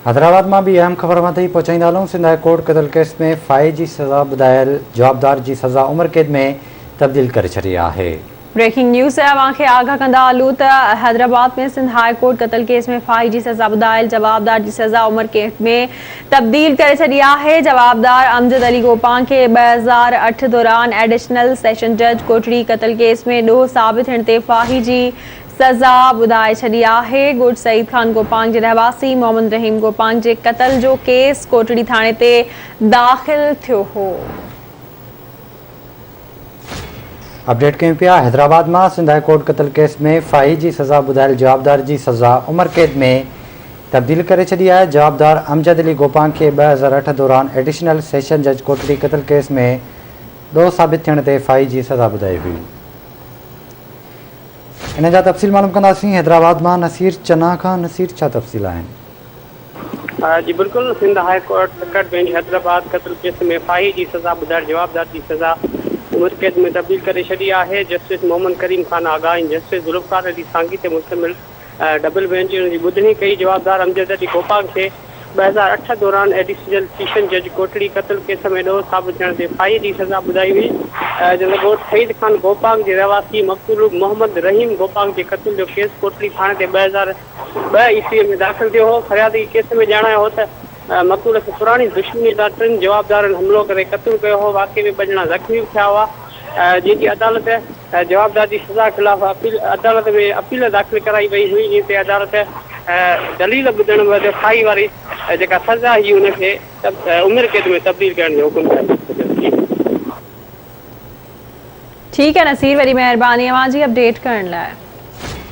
حيدرآباد مان ٻي اهم خبر اوهان تائين پهچائيندا هلون، سنڌ هاء ڪورٽ قتل ڪيس ۾ ڦاهي جي سزا ٻڌايل جوابدار جي سزا عمر قيد ۾ تبديل ڪري ڇڏي آهي. بريڪنگ نيوز سان اوهان کي آگاهه ڪندا هلون ته حيدرآباد ۾ سنڌ هاء ڪورٽ قتل ڪيس ۾ ڦاهي جي سزا ٻڌايل جوابدار جي سزا عمر قيد ۾ تبديل ڪري ڇڏي آهي. جوابدار امجد علي گوپانگ کي 2008 دوران ايڊيشنل سيشن جج ڪوٽڙي قتل ڪيس ۾ ڏوهه ثابت ٿيڻ تي ڦاهي جي سزا ٻڌائي ڇڏي آهي. ڳوٺ سعيد خان گوپانگ جي رهواسي محمد رحيم گوپانگ جي قتل جو ڪيس ڪوٽڙي ٿاڻي تي داخل ٿيو هو. اپڊيٽ ڪيون پيا حيدرآباد مان سنڌ هاء ڪورٽ قتل ڪيس ۾ ڦاهي جي سزا ٻڌايل جوابدار جي سزا عمر قيد ۾ تبديل ڪري ڇڏي آهي جوابدار امجد علي گوپانگ کي 2008 دوران ايڊيشنل سيشن جج ڪوٽڙي قتل ڪيس ۾ ڏوهه ثابت ٿيڻ تي ڦاهي جي سزا ٻڌائي هئي. ان جا تفصيل معلوم ڪنداسين حيدرآباد مان نصير چنا کان نصير ڇا تفصيل آهن. جي بلڪل Sindh high court circuit bench Hyderabad قتل ڪيس ۾ ڦاهي جي سزا ٻڌائڻ جوابدار جي سزا عمر قيد ۾ تبديل ڪري ڇڏي آهي جسٽس محمد ڪريم خان آغا ۽ جسٽس ذوالفقار علي سانگي تي مشتمل ڊبل بينچ ان جي ٻڌڻي ڪئي جوابدار امجد علي گوپانگ کي 2008 دوران ايڊيشنل سيشن جج ڪوٽڙي قتل ڪيس ۾ ڏوهه ثابت ٿيڻ تي ڦاهي جي سزا ٻڌائي هئي جنهن ڳوٺ سعيد خان گوپانگ جي رهواسي مقتول محمد رحيم گوپانگ جي قتل جو ڪيس ڪوٽڙي ٿاڻي تي 2002 عيسوي ۾ داخل ٿيو هو فريادي ڪيس ۾ ڄاڻايو هو ته مقتول کي پراڻي دشمني تان ٽن جوابدارن حملو ڪري قتل ڪيو هو واقعي ۾ ٻه ڄڻا زخمي به ٿيا هئا جنهن جي عدالت جوابدار جي سزا خلاف اپيل عدالت ۾ اپيل داخل ڪرائي وئي هئي جنهن تي عدالت دليل ٻڌڻ بعد ڦاهي واري جيڪا سزا هئي ان کي عمر قيد ۾ تبديل ڪرڻ جو حڪم جاري ڪري ڇڏيو. جي. ٺيڪ آهي نصير وڏي مهرباني اوهان جي اپڊيٽ ڪرڻ لاء.